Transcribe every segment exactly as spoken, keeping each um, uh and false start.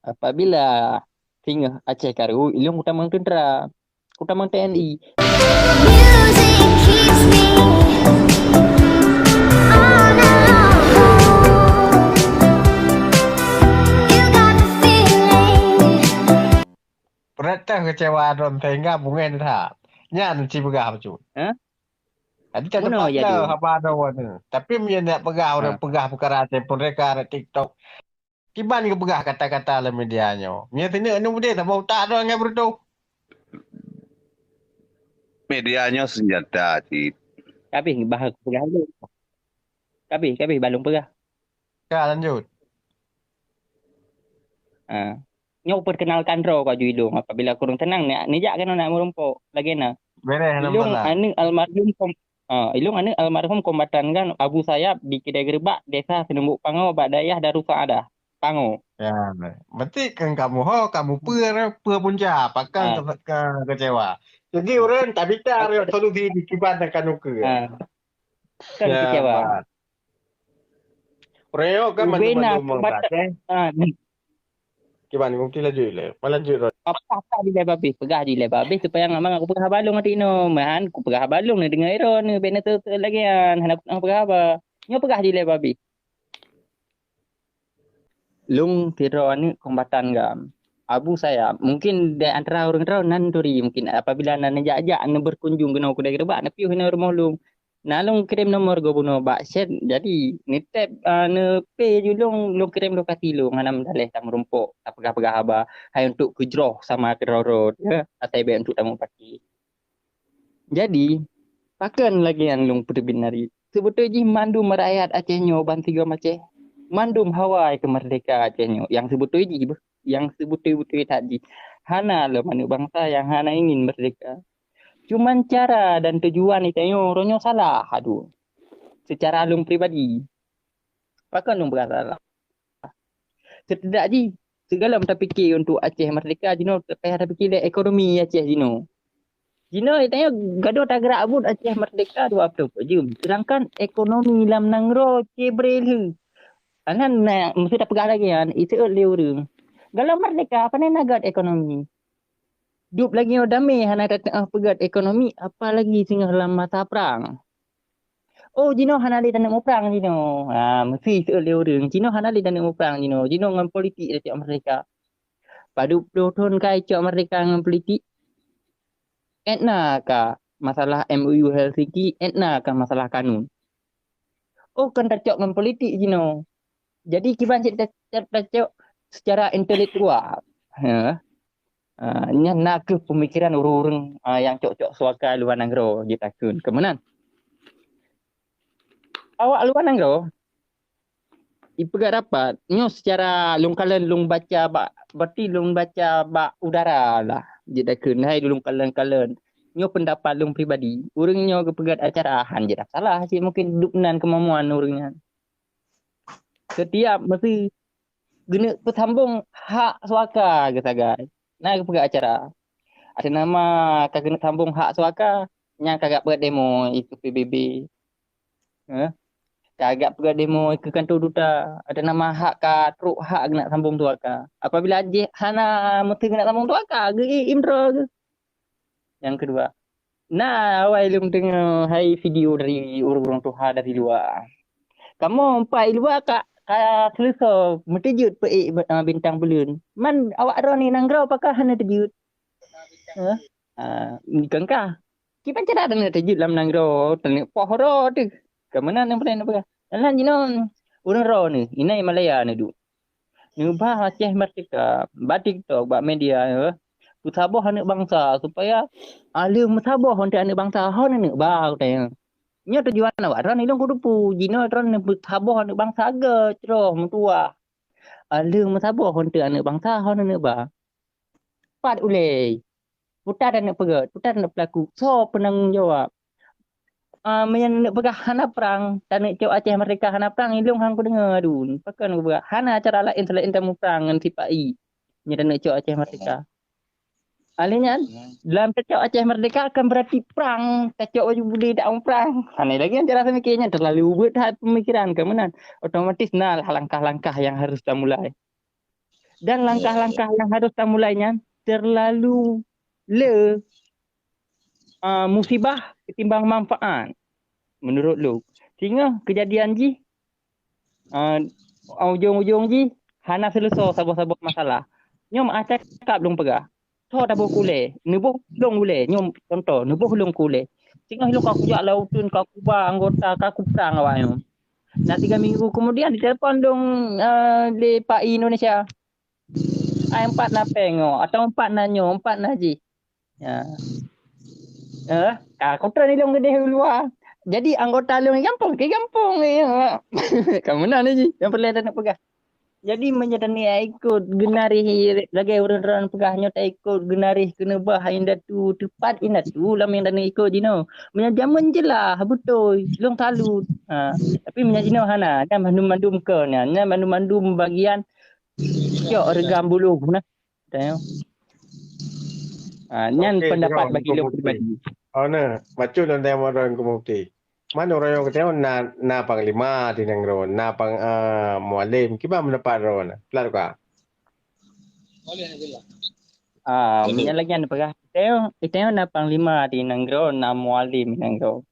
Apabila singoh Aceh karu, ilong utamong tentera, utamong T N I. Berat kecewa droen sehingga bungén that. Nyan ci peugah bacut. Hah? Jadi tak tepat lah haba droen. Tapi meunyoe nak peugah orang peugah perkara telepon reka ada TikTok. Kiban geupeugah kata-kata lam media nyoe. Meunyoe sineuk anu beudeh saboh utak droen ngai beureutoh. Media nyoe senjata cit. Habis bah aku peugah dulu. Habis, habis balong peugah. Ka lanjut. Ha. Nyoe perkenalkan droe kaju ilong apabila kurang tenang ni nijak kena nak merumpok lagi na. Ilong aneuk almarhum kom, ha, ilong aneuk almarhum kombatan kan Abu Sayap di Kedai Gerbak desa Senumbuk Pango bak dayah Darussaada. Pango. Ya, berarti kan kamu ho, kamu peur peur punca, pakang ha. Ke, ke kecewa. Jadi orang tak bisa solusi di kiban dan kanuke. Ha. Kan ya, kecewa. Bah. Orang kan bantu-bantu mengubah. Ha. Kiban mungkin laju le. Malah lanjut. Apa apa di lebar habis, peugah di lebar habis supaya ngamang aku peugah balong hati no. Mahan aku peugah balong ni dengan Aaron ni bena tu lagi kan. Hana aku peugah apa. Nyo peugah di lebar habis. Lung tiro aneuk kombatan gam. Abu saya, mungkin di antara ureuëng droe nan turi mungkin apabila nan jak-jak na berkunjung keunoe kudai geubak na piôh na rumoh lung. Na lôn kirém nomor geubunoe bak chat, jadi neutép, a, neupe ju lôn, lôn kirém lokasi lôn hana meudaléh tameurumpok, tapeugah-peugah haba hai untuk keujroh sama keudroe-droe, ya, asai bék untuk tameupaké. Jadi, pakon lagée nyang lôn peuteubiet nari, seubeutôi jih mandum rakyat Aceh nyoe ban sigom Aceh, mandum hawa keumeurdehka Aceh nyoe nyang seubeutôi jih beuh, nyang seubeutôi-beutôi that jih hana lom aneuk bansa nyang hana ingin meurdehka. Cuman cara dan tujuan geutanyoe uroe nyoe salah, aduh. Secara lôn pribadi, pakon lôn peugah salah? Seutedak jih, sigohlom tapike untuk Aceh meurdehka jinoe, payah tapike lé ekonomi Aceh jinoe. Jinoe geutanyoe gadôh tagrak buet Aceh meurdehka dua ploh empat jeuem, seudangkan ekonomi lam nanggroe cebre lheueh. Anan na meusti tapeugah lagée nyan, iseuôt lé ureuëng. Gohlom meurdehka, pane na gét ekonomi? Dub lagée nyoe damé hana tateuoh peugét ekonomi, apalagi singoh lam masa prang. Oh, jinoe hana lé taneuk muprang jinoe. Ha, meusti seuôt lé ureuëng. Jinoe hana lé taneuk muprang jinoe. Jinoe ngon politik tacok meurdehka. Padub ploh thon ka icok meurdehka ngon politik. Etna ka masalah M O U Helsinki, etna ka masalah kanun. Oh, kon tacok ngon politik jinoe. Jadi kiban cit tacok secara intelektual. Ha. Ha, nyan na kheueh peumikiran ureuëng-ureuëng, ha, nyang cok-cok suaka luwa nanggroe jitakheun. Keumeunan? Awak luwa nanggroe ipeugah rapat nyoe secara lôn kalon lôn baca bak, berarti lôn baca bak udara lah. Jitakheun hai lôn kalon-kalon. Nyoe peundapat lôn pribadi. Ureuëng nyoe geupeugét acara han jidah salah cit mungkin dub nan keumamuan ureuëng nyan. Setiap meusti geuneuk peusambong hak suaka geusagai. Na geupeugah acara. Ada nama ka geuneuk sambong hak suaka nyang ka gak peugét demo ikeu P B B. Eh? Ka gak peugét demo ikeu kantor duta. Ada nama hak ka trok hak geuneuk sambong suaka. Apabila jih hana meusti geuneuk sambong suaka, geu-i imdro geuh. Nyang keudua, na awai lôn deungoe hai video dari ureuëng-ureuëng tuha dari luwa. Kamoe empat i luwa ka ka seuleusoe meuteujeuet peuék bintang buleuen. Man awak droeneuh nanggroe pakon hana teujeuet? Hah? Ah, bukan kah? Kiban cara droeneuh teujeuet lam nanggroe, taneuk poh droe teuh. Keumeunan nyang peureulée neupeugah. Dalam jinoe ureuëng droeneuh, inai Malaya neuduek. Neuba Aceh Merdeka, bak TikTok, bak media, eh, peusaboh aneuk bansa supaya aleuh meusaboh untuk aneuk bansa hon aneuk ba geutanyoe. Nyoe tujuan awak droen ilong kudupu, jinoe droen peusaboh aneuk bansa gét roh meutuwah. Aleuh meusaboh untuk aneuk bansa hon aneuk ba. Pat ulée. Peue taneuk peugét, peue taneuk peulaku, soe peunanggong jawab? Ah, meunyoe neuk peugah hana prang, taneuk cok Aceh Merdeka hana prang, ilong han kudeungoe adun. Pakon kupeugah hana cara laén seulaén tamuprang ngon sipa-i. Nyoe taneuk cok Aceh Merdeka. Alèh nyan, dalam tacok Aceh Merdeka kan berarti prang, tacok baju putih tak muprang. Hana lagi cara seumiké nyan, terlalu ubit that pemikiran keu meunan. Otomatis na lah langkah-langkah nyang harus tamulai. Dan langkah-langkah nyang harôh tamulai nyan terlalu le, ah, musibah ketimbang manfaat, menurut lôn. Singoh keujadian jih, ah, ujong-ujong jih hana seuleusoe saboh-saboh masalah. Nyoe meu'ah cakap lôn peugah, tho taboh ulée, neuboh lôn ulée, nyoe contoh, neuboh lôn keu ulée. Singoh lôn ka kujak lam uteuen, ka kuba anggota, ka kuprang awaknyoe. Na tiga minggu keumudian, ditelepon lôn, eh, lé Pak Indonesia. Ai, empat na péng nyoe, atau empat na nyoe, empat na jih. Ya. Eh, ka kutrön ilôn keudeh u luwa. Jadi anggota lôn gampông, ke gampông, ya. Ka meunan jih, nyang peureulée taneuk peugah. Jadi meunyoe taneuk ikot geunaréh lagée ureuëng droen peugah nyoe, taikot geunaréh keuneubah indatu, teupat indatu lam nyang taneuk ikot jinoe. Meunyoe jameun jeulaih beutôi, lôn salut. Ha, tapi meunyoe jinoe hana, nyan mandum-mandum kon nyan, nyan mandum-mandum bagian cok reugam buluh nah. Tengok. Ha, nyan Okey, pendapat tengok, bagi Teungku lôn Mufti. Pribadi. Oh, nah, bacut lôn tengok droen Teungku Mufti. Man uroe nyoe geutanyoe na, na panglima di nanggroe, na pang, ah, mualem. Kiban pendapat droen? Peugah ka. Ah, meunyoe lagée nyan peugah, geutanyoe, geutanyoe na panglima di nanggroe, na mualem di nanggroe.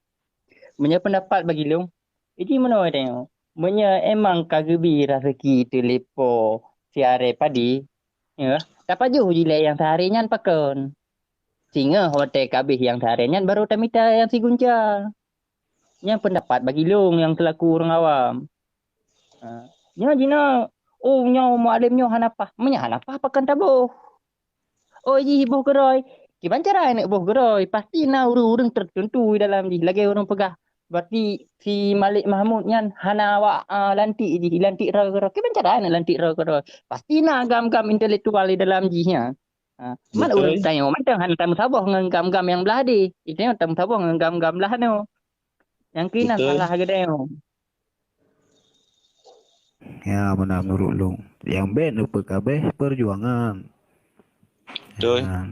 Meunyoe pendapat bagi lôn, iji meunoe tanyoe. Meunyoe emang ka geubi raseuki teulepo siaré padi, ya, tapajoh jilée nyang siaré nyan pakon. Singoh watée ka abéh nyang siaré nyan baru tamita nyang sigunca. Nyan pendapat bagi lôn nyang seulaku ureuëng awam. Ha, nyoe jinoe, oh, nyoe mualem nyoe hana paih. Meunyoe hana paih, pakon taboh? Oh, jih boh keudroe. Kiban cara aneuk boh keudroe? Pasti na ureuëng-ureuëng tertentu di dalam jih. Lagée ureuëng peugah, berarti si Malik Mahmud nyan hana awak, ah, lantik jih, lantik droe keudroe. Kiban cara aneuk lantik droe keudroe? Pasti na gam-gam intelektual di dalam jih nyan. Ha, mat ureuëng tanyoe mantong hana tameusaboh ngon gam-gam nyang blah deh. Tanyoe tameusaboh ngon gam-gam blah nyoe. Nyang keunan salah geutanyoe. Ya, meunan meunurot lôn. Nyang bèk neupeukabbeh peujuangan. Betul. Ya.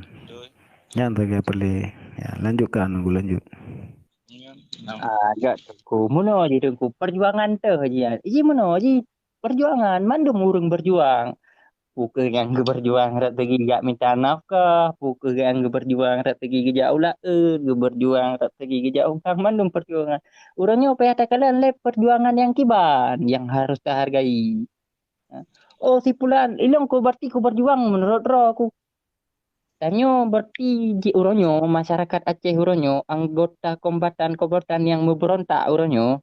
Nyan sagai peureulée. Ya, lanjutkan, Teungku, lanjut. Ah, jak Teungku. Meunoe jih Teungku, peujuangan teuh jih. Jih meunoe jih, peujuangan. Mandum ureuëng beujuang. Peu kheueh nyang geubeujuang rot segi jak mita nafkah, peu kheueh nyang geubeujuang rot segi geujak u laôt, geubeujuang rot segi geujak u kang, mandum peujuangan. Uroe nyoe payah takalon lé peujuangan nyang kiban nyang harôh tahargai. Oh, si pulan, ilong ku berarti ku beujuang meunurot droe ku. Tanyoe berarti jih uroe nyoe masyarakat Aceh uroe nyoe, anggota kombatan-kombatan nyang meubeurontak uroe nyoe,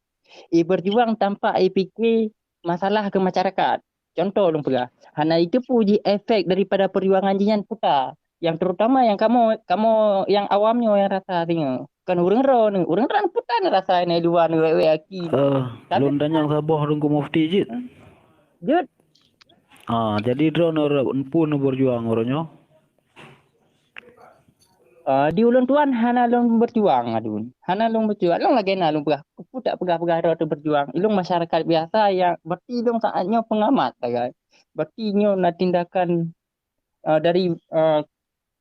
i beujuang tanpa i pike masalah keu masyarakat. Contoh lôn peugah, hana jiteupeue jih efek daripada peujuangan jih nyan peue ta. Nyang terutama nyang kamoe, kamoe nyang awam nyoe nyang rasa singoh. Kon ureuëng droeneuh, ureuëng droeneuh peue ta neurasa, na i luwa neuh wék-wék aki. Eh, tapi lôn tanyong saboh Teungku Mufti jeuet. Jeuet. Ah, jadi droeneuh peue neubeujuang uroe nyoe? Ah, di ulôn tuan hana lôn beujuang, adun. Hana lôn beujuang. Lôn lagée na lôn peugah, peue tak peugah-peugah droe teuh beujuang. Ilong masyarakat biasa nyang berarti ilong saat nyoe pengamat sagai. Berarti nyoe na tindakan, ah, dari, ah,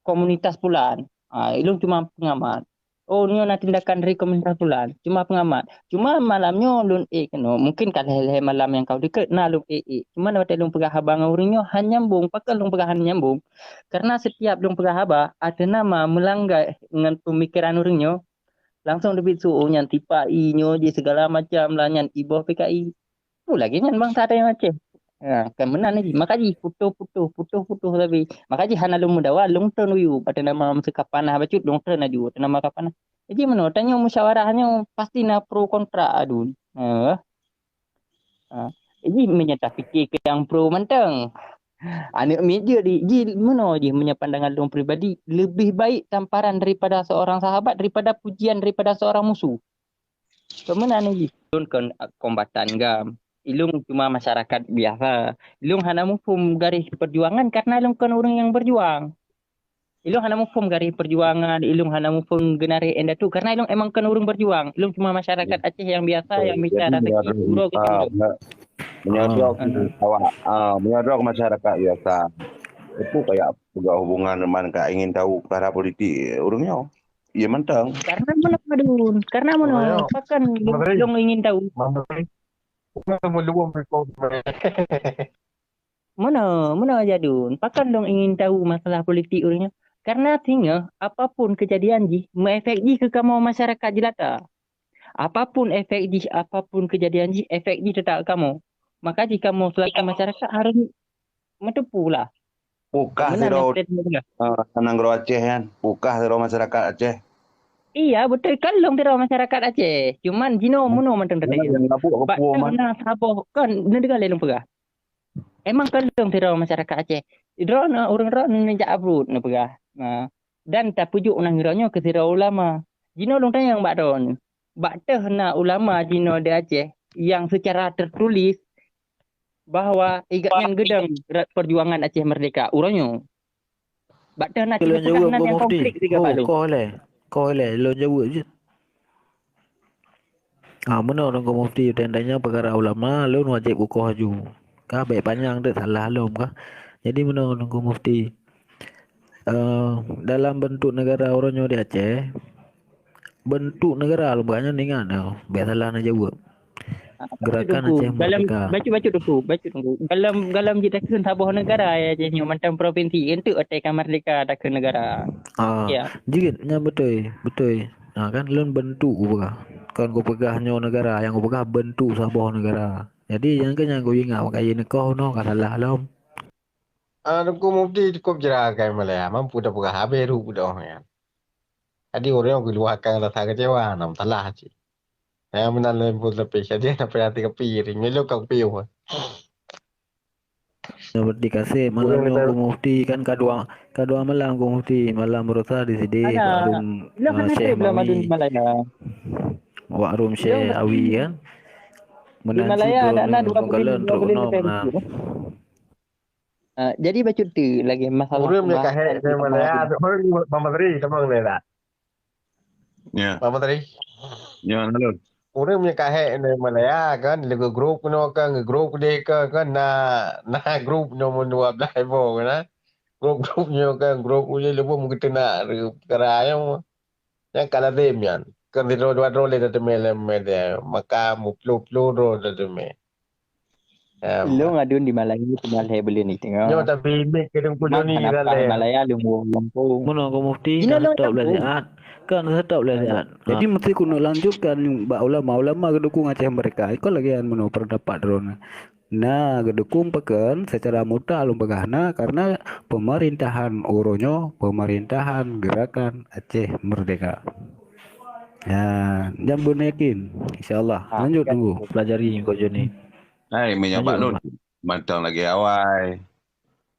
komunitas pulan. Ah, ilong cuma pengamat. Oh, nyoe na tindakan dari komunitas pulan. Cuma pengamat. Cuma malam nyoe lôn ék keunoe. Mungkin ka lhée-lhée malam nyang ka dikeue na lôn ék-ék. Cuma watée lôn peugah haba ngon ureuëng nyoe han nyambong. Pakon lôn peugah han nyambong? Karena setiap lôn peugah haba, ateueh nama meulanggai ngon peumikiran ureuëng nyoe, langsong teubiet su, oh, nyan tipa i nyoe jih segala macam lah, nyan i boh P K I. Peue lagée nyan bansa tanyoe Aceh. Ha, kan meunan jih. Maka jih putôh-putôh, putôh-putôh sabe. Maka jih hana lôn meudawa, lôn trön u yup, ateueh nama meuseuka panah bacut, lôn trön laju, ateueh nama ka panah. Jadi meunoe, tanyoe musyawarah nyoe pasti na pro kontra adun. Ha. Ha. Jadi meunyoe tapike keu nyang pro mantong. Aneuk miet jeuet di, jih meunoe jih meunyoe pandangan lôn pribadi, lebih baik tamparan daripada seorang sahabat daripada pujian daripada seorang musuh. Keu meunan jih. Lôn kon kombatan gam. Ilong cuma masyarakat biasa. Ilong hana muphom garéh peujuangan karena ilong kon ureuëng nyang beujuang. Ilong hana muphom garéh peujuangan, ilong hana muphom geunaréh indatu karena ilong emang kon ureuëng beujuang. Ilong cuma masyarakat Aceh nyang biasa nyang mita raseuki uroe keu uroe. Meunyoe droe awak, ah, meunyoe droe masyarakat biasa. Itu kayak peugah hubungan man ka ingin tahu perkara politik ureuëng nyoe. Iya mantong. Karena meunoe, Dun. Karena meunoe, pakon lôn ingin tahu. Mana meuluwang rekod. Meunoe, meunoe Jadun. Pakon lôn ingin tahu masalah politik ureuëng nyoe? Karena singoh apapun kejadian jih, meuefek jih keu kamoe masyarakat jelata. Apapun efek jih, apapun kejadian jih, efek jih tetap kamoe. Maka jih kamoe selaku masyarakat harus meuteupeue lah. Pukah sidroe, ah, nanggroe Aceh nyan. Pukah sidroe masyarakat Aceh. Iya, beutôi, kan lôn sidroe masyarakat Aceh. Cuman jinoe meunoe mantong teuka. Bak na saboh, kan, neudeungoe lé lôn peugah. Emang kan lôn sidroe masyarakat Aceh. Droeneuh ureuëng droeneuh neujak abruet neupeugah. Nah, dan tapeujok nanggroe nyoe keu sidroe ulama. Jinoe lôn tanyong bak droeneuh. Bak teuh na ulama jinoe di Aceh yang secara tertulis bahwa igat nyan geudong rot perjuangan Aceh Merdeka uroe nyoe. Bak teuh na lôn jaweueb, Teungku Mufti. Oh, koh lé. Koh lé, lôn jaweueb jeuet. Ah, meunoe Teungku Mufti, teuntang nyan peukara ulama, lôn wajéb kukoh aju. Ka bék panyang teuk salah lom kah. Jadi meunoe Teungku Mufti. Eh, dalam bentuk negara uroe nyoe di Aceh, bentuk negara lom banyak ingat, eh, bék salah neujaweueb. Gerakan Aceh Merdeka. Bacut-bacut Teungku, bacut Teungku. Dalam, dalam jih takheun saboh negara ya, Aceh nyoe mantong provinsi. Enteuk watée ka merdeka takheun negara. Ah, jeuet, nyan beutôi, beutôi. Nah, kan lôn bentuk kupeugah. Kon kupeugah nyoe negara, nyang kupeugah bentuk saboh negara. Jadi, nyang keu nyan kuingat, maka jinoe koh nyoe ka salah lom. Ah, Teungku Mufti cukup jeragai Malaya, mampu tapeugah habéh rup doh nyan. Jadi, ureuëng nyang keuluwa akan rasa kecewa, na masalah cit. Nyang meunan lôn pun leupeh, jadi na payah teukeupie, nyoe lôn ka kupiôh. Seperti kasih malam nyoe Teungku Mufti, kan ka dua, ka dua malam Teungku Mufti, malam baroesa di sini, wak room, eh, Syekh Mawi. Wak room Syekh Awi kan. Meunan cit droeneuh dua kali, dua kali leupeh. Ah, jadi bacut tu lagi masalah. Ureuëng nyang ka hék di Malaya, ureuëng Bang Badri, tamong lé dak? Ya. Bang Badri. Ya, halo. Ureuëng nyang ka hék di Malaya kan, lé grup keunoe kan, grup deh kan, kan na, na grup nomor dua belas iboh kan. Grup-grup nyoe kan, grup ulée lubong meukeuteunak peukara nyoe. Nyang ka lazem nyan. Kan sidroe dua droe lé tateumé lé media, maka meuploh-ploh droe tateumé. Em. Lôn aduen di Malaya teuma lhée buleuen ni teungoh. Nyoe tapi mic keu Teungku Joni hana kan lé. Malaya lôn woe Lampung. Meunoe Teungku Mufti, kan seutop lé siat. Kan seutop lé siat. Jadi meusti keuneuk lanjutkan bak ulama-ulama geudukung Aceh Merdeka. Ikot lagée nyan meunoe peundapat droeneuh. Na geudukung pakon secara mutlak lôn peugah na karena pemerintahan uroe nyoe pemerintahan Gerakan Aceh Merdeka. Ya, nyang beuna yakin, insya Allah. Ah, lanjut Teungku. Pelajari Teungku Joni. Hai, meunyoe bak lôn, mantong lagée awai.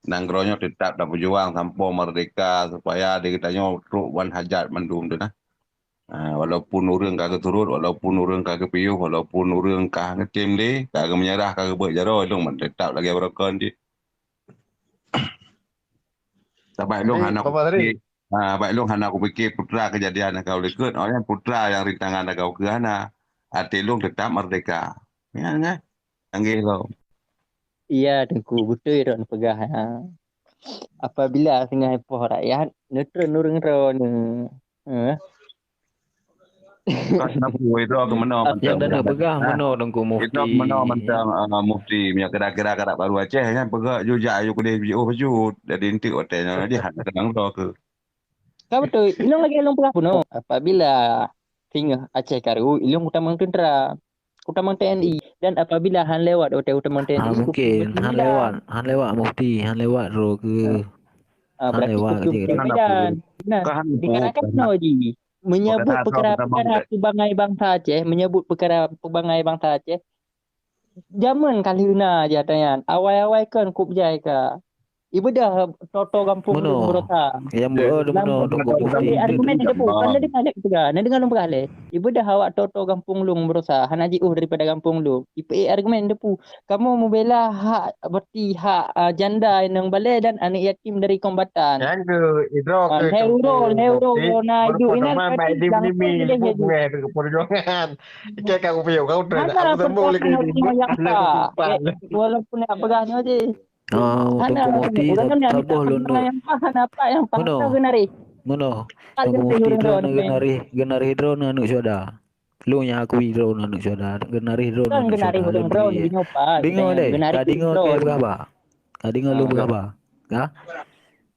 Nanggroe nyoe teutap tapeujuang sampoe merdeka supaya di geutanyoe trok ban hajat mandum tu nah. Ha, walaupun ureuëng ka geuturot, walaupun ureuëng ka geupiôh, walaupun ureuëng ka geutem lé, ka geumeunyeurah, ka geubeuet jaroe, lôn mantong teutap lagée barokon cit. Sabab lôn hana kupike, ha, sabab lôn hana kupike putra kejadian nyang ka u likot, awaknyan putra nyang rintangan nyang ka u keue hana. Até lôn teutap merdeka. Nyan, nyan. Tanggeh lom. Iya, Teungku, beutôi droeneuh peugah, ha. Apabila singoh ipoh rakyat, neutreun ureuëng droeneuh. Eh. Itu aku menoh mantong. Yang dah nak pegang menoh Teungku Mufti. Itu menoh mantong, ah, Mufti. Meunyoe kira-kira ka baru Aceh nyan peugah jujak ayu keudeh jiôh bacut. Jadi enteuk watée nyan jadi hana keunong droe ke. Ka beutôi, ilong lagi ilong peugah bunoe. Apabila singoh Aceh karu, ilong utamong tentera, utamong T N I. Dan apabila han lewat watée utamong T N I, ha, mungkin han lewat, han lewat Mufti, han lewat droe ke. Ah, berarti lewat ke Medan. Nah, dikarenakan no ji menyebut perkara-perkara pebangai bangsa Aceh, menyebut perkara pebangai bangsa Aceh. Jameun ka lheueh na jih ata nyan. Awai-awai kon kup jai ka. Ibeudôh toto gampông lôn beurota. Nyang beu, eh, meunoe Teungku Mufti. Argumen depu, kan na deungoe lé peugah, na deungoe lôn peugah lé. Ibeudôh awak toto gampông lôn beurota, hana jiôh daripada gampông lôn. Ipeuék argumen depu. Kamoe meubela hak, berarti hak, ah, janda inong balée dan aneuk yatim dari kombatan. Nyang keu idroe keu lhée uroe, lhée uroe, uroe na iduek inan, berarti gampông lôn jadi. Perjuangan. Ikei ka kupiôh, kau tu. Hana perjuangan lagi. Walaupun nak peugah nyoe je. Ah, Teungku Mufti, saboh lôn. Hana apa yang pas, hana apa yang pas. Meunoe. Meunoe. Teungku Mufti droeneuh geunarih, geunarih droeneuh aneuk syuhada. Lôn nyang akui droeneuh aneuk syuhada, geunarih droeneuh aneuk syuhada. Deungoe deh, ka deungoe keu peugah ba. Tadi ngon lôn beuraba. Ka?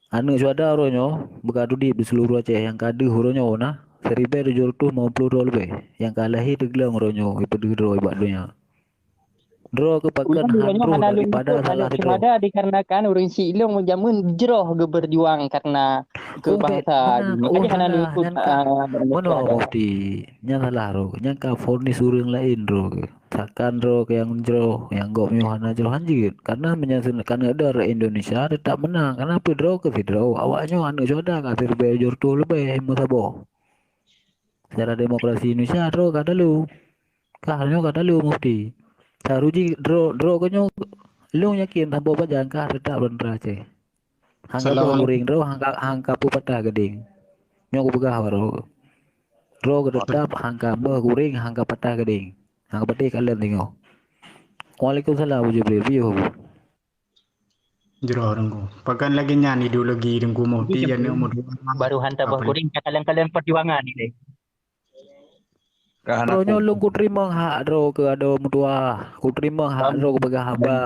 Aneuëk syuhada uroe nyoe beuka udeb di seuluruh Aceh nyang ka deuh uroe nyoe na siribèe tujoh reutôh limong ploh droe leubeh nyang ka lahé teugleng uroe nyoe ipeudeuh droe bak donya. Droe keuh pakon han troh daripada salah sidroe. Syuhada dikarenakan ureuëng syiek lôn jameun jroh geubeujuang karena keu bansa. Hana, hana lôn ikut, nyan ka, ah, meunoe syuhada. Mufti, nyan salah droe. Nyan ka fonis ureuëng laén droe keuh. Sakan droe keuh nyang jroh, nyang gobnyoe hana jroh, han jeuet. Karena meunyoe seuneuk ka neuék deuh Indonesia teutap meunang. Karena peue droe keuh sidroe. Awaknyoe aneuëk syuhada ka siribèe tujoh reutôh leubeh meusaboh. Secara demokrasi Indonesia droe ka talo. Kah nyoe ka talo mufti. Saru jih droe, droe keuh nyoe lôn yakin saboh pajan kah teutap teuntara Aceh. Han ka beuh guring droe, han ka, han ka peupatah geudeng. Nyoe kupeugah bak droe. Droe keuh teutap han ka beuh guring, han ka patah geudeng. Han ka patéh kalon singoh. Waalaikumsalam, Abu Jibril. Piôh, Abu. Jroh, Teungku. Pakon lagèe nyan ideologi Teungku Mufti, jadi, aneuëk muda. Baru han tabah guring, ka kalon-kalon perjuangan ni. Ka hana. Droe nyoe lôn kuteurimong hak droe keuh adoe meutuah. Kuteurimong hak droe keuh peugah haba.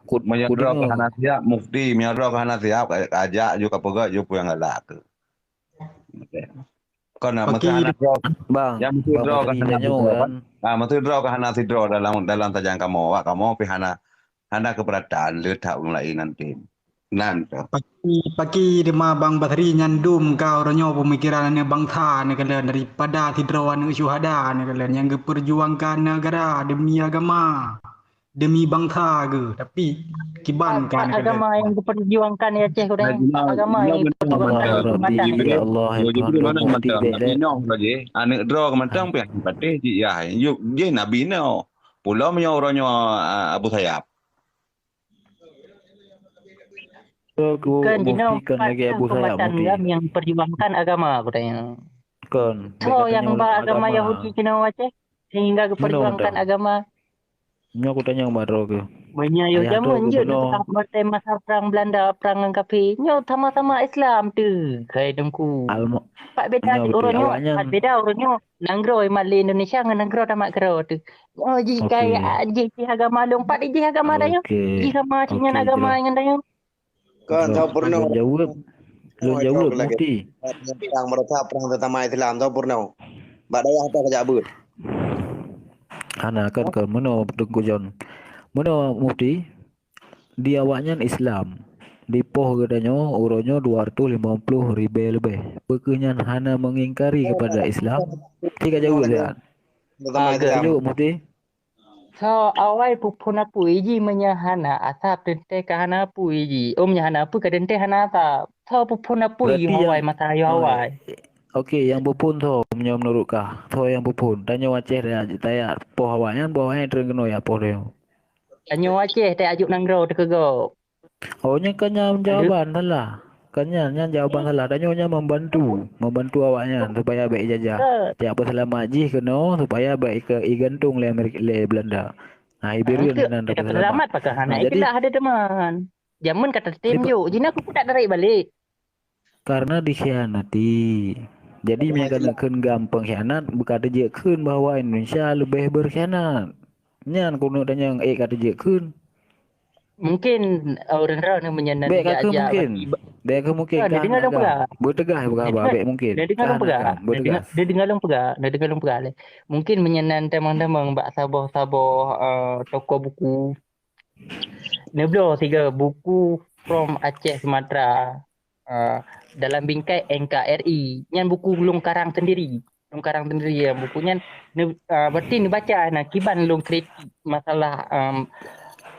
Kut-, meunyoe droe keuh hana siap, Mufti, meunyoe droe keuh hana siap, ka, ka jak ju ka peugah ju peue nyang galak keuh. Kon na, meusti hana droe. Bang, nyang meusti droe keuh hana sidroe kan. Ah, meusti droe keuh hana sidroe dalam, dalam sajan kamoe. Awak kamoe pih hana, hana keubeuratan le that ureuëng laén nanti. Nan tu. Paki, paki teuma Bang Basri nyan dum ka uroe nyoe peumikiran aneuëk bansa neukalon daripada sidroe aneuëk syuhada neukalon nyang geupeurjuangkan neugara demi agama, demi bansa geuh. Tapi kiban ka neukalon. Agama nyang geupeurjuangkan di Aceh uroe nyoe, agama nyang geupeurjuangkan di Aceh. Ya Allah, ya Allah, Tuhan, mana mantong Nabi Nuh lagi. Aneuëk droe mantong pih patéh jih yah. Yuk, jih Nabi Nuh. Pulo meunyoe uroe nyoe, ah, Abu Sayyaf. Kon jinoe lagèe Abu Sayyaf mufti. Nyang perjuangkan agama, kutanya. Kon. Soe nyang ba agama Yahudi keunoe Aceh sehingga geuperjuangkan agama? Nyoe kutanyong bak droe keuh. Meunyoe jameun jeuet masa perang Belanda, perang ngon kafé, nyoe sama-sama Islam teuh, hai Teungku. Pat beda uroe nyoe, pat beda uroe nyoe. Nanggroe mat lé Indonesia ngon nanggroe tamat keudroe teuh. Oh, jih kai, ah, jih, jih agama lôn, pat jih agama tanyoe. Jih sama si nyan agama nyan tanyoe. Kan, tahu pernah. Lôn jaweueb, lôn jaweueb mufti. Perang mereka, perang sesama Islam, tahu pernah. Bak dayah atas kajak beuet. Hana kan, kan meunoe Teungku John. Meunoe mufti, di awaknyan Islam. Di poh geutanyoe uroe nyoe dua ratus lima puluh ribèe leubeh. Peu kheueh nyan hana mengingkari kepada Islam? Tiga jaweueb siat. Jaweueb mufti. Soe awai peuphon apui jih meunyoe hana asab teuntèe ka hana apui jih. Oh, meunyoe hana apui ka teuntèe hana asab. Soe peuphon apui awai masa ayoh awai. Oke, nyang peuphon soe meunyoe meunurot kah? Soe nyang peuphon? Tanyoe Aceh tajak poh awaknyan, poh awaknyan treun keunoe jak poh tanyoe. Tanyoe Aceh tajak nanggroe teukeugok. Oh, nyan kan nyan jawaban salah. Kan nyan, nyan jawaban salah. Tanyoe nyan membantu, membantu awaknyan supaya bèk ijajah. Tiap peuseulamat jih keunoe supaya bèk ike-, igantung lé Amerika, lé Belanda. Nah, ibeureueng nan peuseulamat. Selamat pakon hana ikelah ada teman. Jameun ka tatem jok, jih na kupeugah tarék balek. Karena dikhianati. Jadi, meunyoe ka neukheun GAM pengkhianat, beuka teujeuet kheun bahwa Indonesia leubeh berkhianat. Nyan keuneuk tanyong, eh, ka teujeuet kheun. Mungkin, eh, ureueng droeneuh meunyoe na bèk ka kheun mungkin. Bèk kheun mungkin. Beuteugah beuka haba, bèk mungkin. Neudeungoe lôn peugah. Neudeungoe lôn peugah. Neudeungoe lôn peugah lé. Mungkin meunyoe na tamong-tamong bak saboh-saboh, eh, toko buku, neubloe sigoe buku From Aceh Sumatra, ah, dalam bingkai N K R I. Nyan buku lôn karang sendiri. Lôn karang sendiri ya buku nyan. Neu-, ah, berarti neubaca na kiban lôn kritik masalah, em,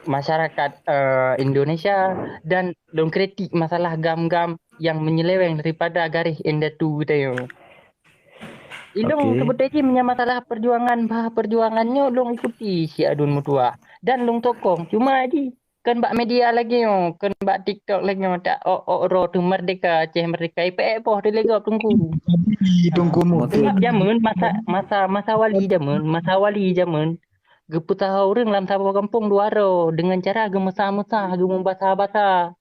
masyarakat, eh, Indonesia dan lôn kritik masalah GAM-GAM yang menyeleweng daripada garis indatu geutanyoe. Ilôn seubeutoe jih meunyoe masalah perjuangan, bah perjuangan nyoe lôn ikuti si Adun meutuah dan lôn sokong. Cuma jih kon bak media lagèe nyoe, kon bak TikTok lagèe nyoe, tak ôk-ôk droe teuh merdeka, Aceh merdeka, ipeuék poh teuh lé gob Teungku. Teungku Mufti. Sebab jameun masa, masa, masa wali jameun, masa wali jameun, geupeusaho ureueng lam saboh gampông dua droe deungon cara geumeusa-meusa, geumeubasa-basa.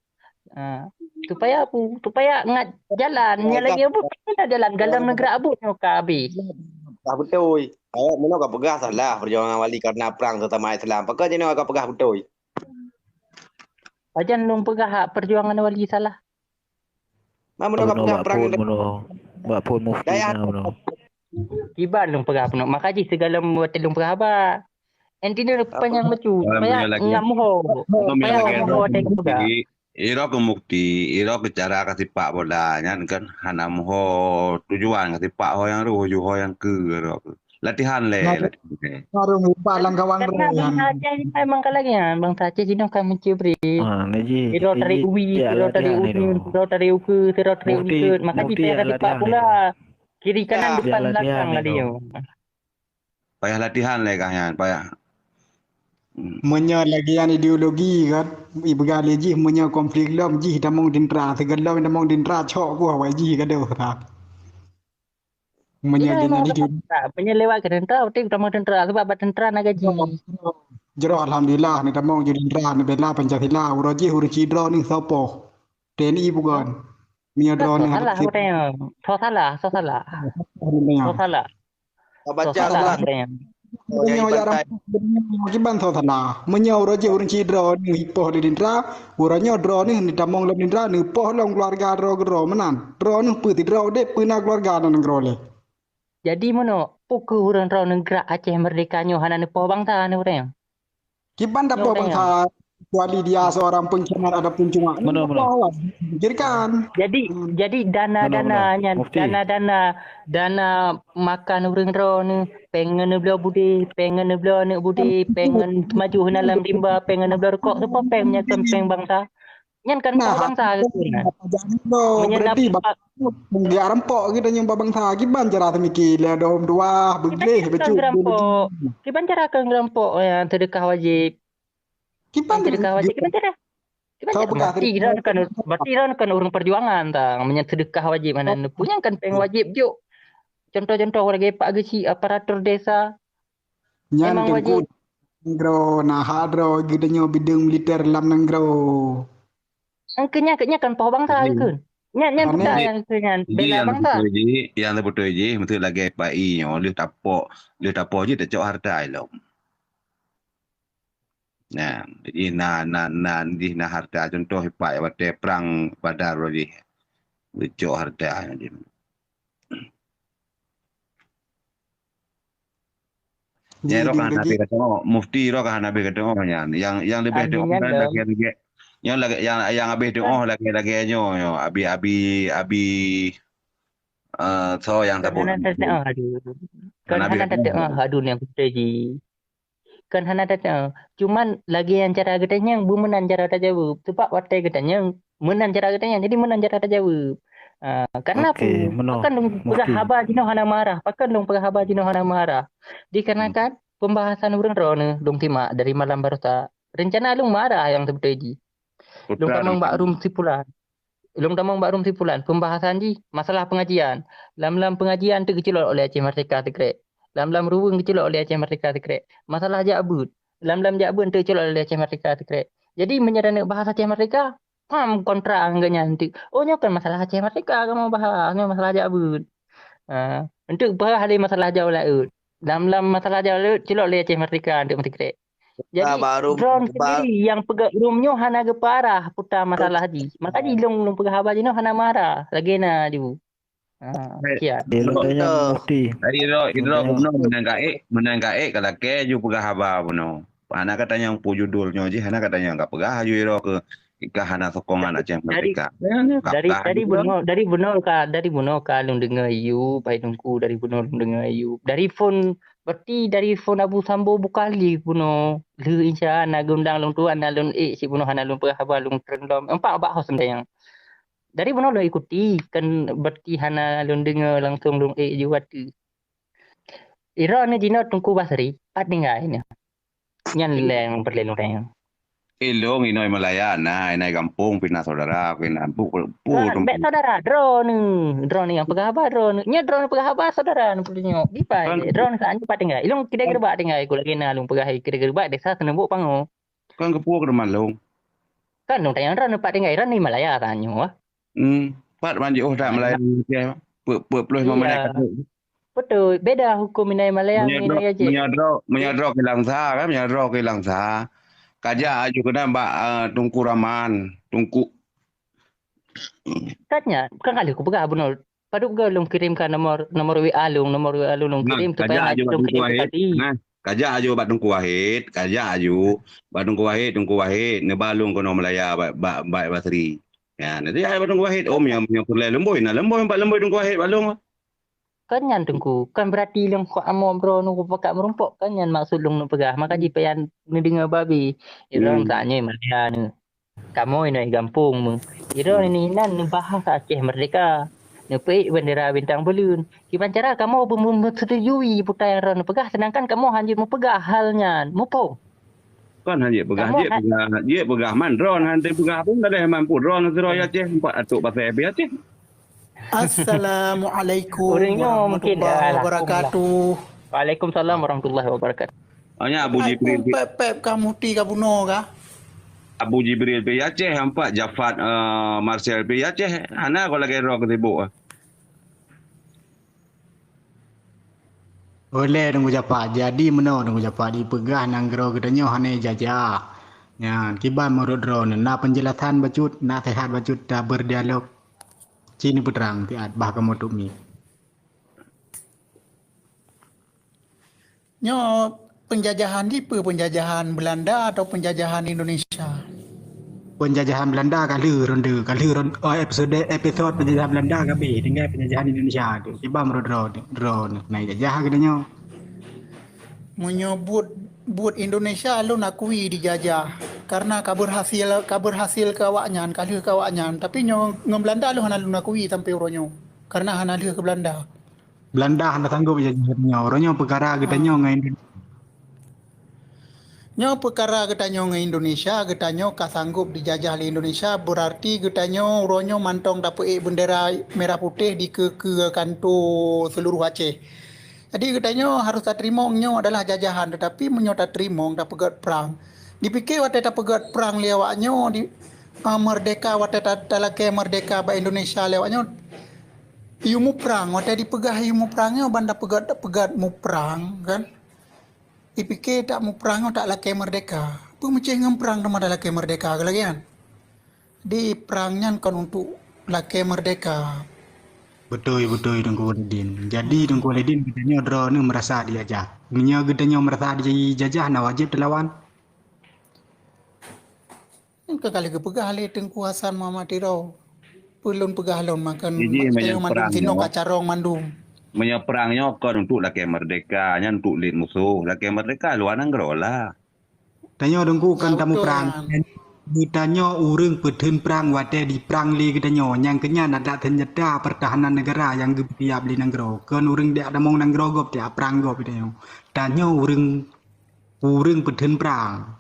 Ha, supaya apu, supaya ngat jalan, nyan lagèe abot, jalan galom neugrak abot nyoe ka habéh. Ka beutôi. Awak meunoe ka peugah salah perjuangan wali karena perang sesama Islam. Pakon jinoe ka peugah beutôi? Pajan lôn peugah hak peujuangan Wali salah? Ma meunoe ka peugah perang phôn meunoe. Bak phôn mufti na meunoe. Kiban lôn peugah peunoe. Maka jih sigohlom watèe lôn peugah haba. Inti nyoe panyang lucu. Supaya ngam ho. Supaya ngam ho watèe peugah. Iro keu mufti, iro keu cara kasipak bola nyan kan hana meuho tujuan kasipak ho nyang roh, ho nyang keu iro keu. Latihan lé, latihan lé. Baru meupat lam kawan. Karena bangsa Aceh ni memang ka lagèe nyan. Bangsa Aceh jinoe ka mencuri. Ha, na jih. Iro tarék ubi, iro tarék ubi, iro tarék ukeue, iro tarék ukeue. Maka jih payah latihan pula. Kiri kanan depan belakang latihan. Payah latihan lé kah nyan, payah. Hmm. Meunyoe lagèe nyan ideologi kan, ipeugah lé jih meunyoe konflik lom jih tamong dintra, sigohlom tamong dintra cok kuah wai jih gadoh. Meunyoe lewat keu tentara, berarti utama tentara, sebab bak tentara na gaji. Jroh, alhamdulillah, neutamong ju tentara, neubela Pancasila, uroe jih ureueng sidroe neuh soe poh. T N I bukan. Meunyoe droeneuh salah, ureueng. Soe salah, soe salah. Soe salah. Baca salah. Meunyoe ya kiban soe salah. Meunyoe uroe jih ureueng sidroe neuh ipoh di tentara, uroe nyoe droeneuh neutamong lam tentara, neupoh lom keuluarga droe keudroe meunan. Droeneuh peue sidroe udép peue na keuluarga dan nanggroe lé. Jadi meunoe, peu kheueh ureueng droeneuh gerak Aceh Merdeka nyoe hana neupoh bangsa neuh ureueng? Kiban tapoh bangsa kecuali dia seorang pengkhianat ataupun cuma. Meunoe, meunoe. Pikirkan. Jadi, jadi dana-dana nyan, dana-dana, dana makan ureueng droeneuh, péng ngon neubloe budé, péng ngon neubloe aneuk budé, péng ngon maju hana lam rimba, péng ngon neubloe rukok, soe poh péng nyan kon péng bangsa. Nyan kan poh bangsa keuh na. Meunyoe na geurampok geutanyoe bak bangsa, kiban cara teumiki lé dom tuah beugleh becut. Kiban cara keu geurampok nyang seudeukah wajéb. Kiban seudeukah wajéb, kiban cara? Kiban cara? Berarti droeneuh kan, berarti droeneuh kan ureueng perjuangan tang. Meunyoe seudeukah wajéb hana neupeu, nyan kan péng wajéb jok. Contoh-contoh lagèe Pak Geuchik, aparatur desa. Nyan memang wajéb. Nanggroe, na hak droe geutanyoe bideueng militer lam nanggroe. Nyan keuh nyan, keuh nyan kan poh bangsa keuh. Nyan, nyan peugah nyan keuh nyan bela bangsa. Nyang teubeutôi jih, nyang teubeutôi jih, meuseu lagèe Pak I nyoe, lheueh tapoh, lheueh tapoh jih tacok hareuta ilom. Nah, jih na, na, na, jih na hareuta, contoh Pak watèe prang Badar jih. Tacok hareuta jih. Nyan roh ka hana habéh kateu'oh, mufti roh ka hana habéh kateu'oh nyan. Nyang, nyang leubeh teu'oh nyan lagèe-lagèe. Nyang lagèe, nyang, nyang habéh teu'oh lagèe-lagèe nyoe, nyoe. Abi, abi, abi, eh, soe nyang sabot? Hana tateu'oh, aduh. Kan hana tateu'oh, aduh, nyang beutôi jih. Kan hana tateu'oh. Cuman lagèe nyang cara geutanyoe, beumeunan cara tajaweueb. Sebab watèe geutanyoe, meunan cara geutanyoe, jadi meunan cara tajaweueb. Ah, karena apa? Pakon lôn peugah haba jinoe hana marah? Pakon lôn peugah haba jinoe hana marah? Dikarenakan pembahasan ureueng droeneuh lôn simak dari malam barosa. Rencana lôn marah nyang teubeutôi jih. Lôn tamong bak room si Pulan. Lôn tamong bak room si Pulan. Pembahasan jih masalah pengajian. Lam-lam pengajian teuk geuculok lé Aceh Merdeka sikrek. Lam-lam ruweueng geuculok lé Aceh Merdeka sikrek. Masalah jak beuet. Lam-lam jak beuet teuk culok lé Aceh Merdeka sikrek. Jadi meunyoe taneuk bahas Aceh Merdeka, pam kontra ngon geuhnyan teuk. Oh, nyoe kon masalah Aceh Merdeka kamoe bahas, nyoe masalah jak beuet. Ha, enteuk bahas lé masalah jaoh laôt. Lam-lam masalah jaoh laôt, culok lé Aceh Merdeka enteuk meusikrek. Jadi, droeneuh sendiri nyang peugah room nyoe hana geupeue arah puta masalah jih. Maka jih lôn, lôn peugah haba jinoe hana marah. Lagèe na ju. Ha, kian. Idroe, idroe bunoe meunan gaék, meunan gaék ka lakèe ju peugah haba bunoe. Hana ka tanyong peue judul nyoe jih, hana ka tanyong ka peugah ju idroe keu ka hana sokongan Aceh Merdeka. Dari, dari bunoe, dari bunoe ka, dari bunoe ka lôn deungoe Ayub, hai Teungku, dari bunoe lôn deungoe Ayub. Dari phon, berarti dari phon Abu Sambo buka live bunoe. Lheueh insya na geundang lôn tuan, na lôn ék cit bunoe hana lôn peugah haba lôn treun lom. Empat bak hos ndeng. Dari bunoe lôn ikuti, kan berarti hana lôn deungoe langsung lôn ék ju ateueh. Idroe nyoe jinoe Teungku Basri, pat tinggai nyoe. Nyan lé nyang peureulèe lôn tanyong. Ilôn inoe Malaya na, inoe gampông pih na saudara, pih na bu, bu. Bèk saudara, droeneuh. Droeneuh nyang peugah haba droeneuh. Nyoe droeneuh peugah haba saudara neuh peutunyok. Dipai droeneuh saat nyoe pat tinggai. Ilôn kidai Geureubak tinggai, ku lagèe na lôn peugah kidai Geureubak desa Seuneubok Pango. Kan geupeu keu teuma lôn. Kan lôn tanyong droeneuh pat tinggai, droeneuh Malaya tanyoe. Hmm, pat man jiôh that Malaya. Peuet, peuet ploh lima menit. Beutôi, beda huköm inai Malaya ngon inai Aceh. Meunyoe droe, meunyoe droe keu Langsa kan, meunyoe droe keu Langsa. Kajak aju keunan bak, eh, Teungku Rahman, Teungku. Kan nyan, kan ka lheueh kupeugah bunoe. Padub goe lôn kirimkan nomor, nomor W A lôn, nomor W A lôn, lôn kirim supaya kajak aju bak Teungku Wahid. Nah, kajak aju bak Teungku Wahid, kajak aju bak Teungku Wahid, Teungku Wahid, neuba lôn keunoe Malaya bak, bak, bak Basri. Ya, nanti ai bak Teungku Wahid, oh, meunyoe, meunyoe peureulèe leumbôi, na leumbôi, bak leumbôi Teungku Wahid bak lôn. Kan nyan Teungku, kan beurati lôn kok amoe droeneuh pakat meurumpok, kan nyan maksud lôn neupeugah, maka jipayan neudeungoe babi. Droeneuh saát nyoe Malaya nyoe. Kamoe inong gampông meuh. Sidroe nininan neubahas Aceh Merdeka, neupeuék bendera bintang buleuen. Kiban cara kamoe beu-, beu-, beusetuju peue nyang droeneuh peugah, seudangkan kamoe hana jeuet meupeugah hal nyan. Muphom? Kon hana jeuet peugah, kamoe jeuet ha- peugah, jeuet peugah man droeneuh hana teupeugah pun, gadeh mampu droeneuh sidroe Aceh, empat atuk pasai habéh Aceh. Assalamualaikum warahmatullahi wabarakatuh. Waalaikumsalam warahmatullahi wabarakatuh. Hanya Abu Jibril. Pep, pep, ka muti ka bunoe ka? Abu Jibril pi Aceh, ampak Jafat, eh, Marcel pi Aceh. Hana kau lagèe droe keusibuk, eh. Oleh Teungku Jafat, jadi meunoe Teungku Jafat, dipeugah nanggroe geutanyoe hana jajah. Nyan, kiban meunurot droeneuh, na penjelasan bacut, na sehat bacut, ta berdialog. Ci neupeutrang siat bah kamoe tuek mi. Nyoe penjajahan jih peue, penjajahan Belanda atau penjajahan Indonesia? Penjajahan Belanda ka lheueh ronde, ka lheueh ron-, oh, episode, episode penjajahan Belanda ka habéh, tinggai penjajahan Indonesia tu. Kiban meunurot droe, droeneuh na jajah geutanyoe. Meunyoe buet, buet Indonesia lôn akui dijajah, karena ka berhasil, ka berhasil keu awaknyan, ka lheueh keu awaknyan. Tapi nyoe ngon Belanda lôn hana lôn akui sampoe uroe nyoe, karena hana lheueh keu Belanda. Belanda hana sanggob jajah geutanyoe. Uroe nyoe peukara geutanyoe ngon Indo-, nyoe peukara geutanyoe ngon Indonesia, geutanyoe ka sanggob dijajah lé Indonesia, berarti geutanyoe uroe nyoe mantong tapeuék bendera merah putih dikeue-keue kanto seluruh Aceh. Jadi geutanyoe harôh tateurimong nyoe adalah jajahan, teutapi meunyoe tateurimong, tapeugöt prang. Dipike watèe tapeugöt prang lé awaknyoe di, a, merdeka, watèe ta-, talakèe merdeka bak Indonesia lé awaknyoe, yue muprang, watèe dipeugah yue muprang nyoe ban tapeugöt, tapeugöt muprang, kan? Ipike tak muprang nyoe tak lakèe merdeka. Peue meucéh ngon prang teuma talakèe merdeka keu lagèe nyan? Di prang nyan kon untuk lakèe merdeka. Beutôi, beutôi, Teungku Walidin. Jadi, Teungku Walidin, geutanyoe droeneuh meurasa dijajah. Meunyoe geutanyoe meurasa dijajah, na wajéb teulawan. Nyan ka lheueh geupeugah lé Teungku Hasan Muhammad Tiro. Peue lôn peugah lôn, maka meunyoe mandum prang sinoe nyoe, ka carông mandum. Meunyoe prang nyoe kon untuk lakèe merdeka, nyan untuk lét musoh. Lakèe merdeka luwa nanggroe lah. Tanyoe Teungku kon tamuprang. Geutanyoe ureueng peutheun prang watèe diprang lé geutanyoe. Nyang keunyan adat seunjata peurtahanan neugara nyang geupeusiab lé nanggroe. Kon ureueng jak tamong nanggroe gob, jak prang gob geutanyoe. Tanyoe ureueng, ureueng peutheun prang.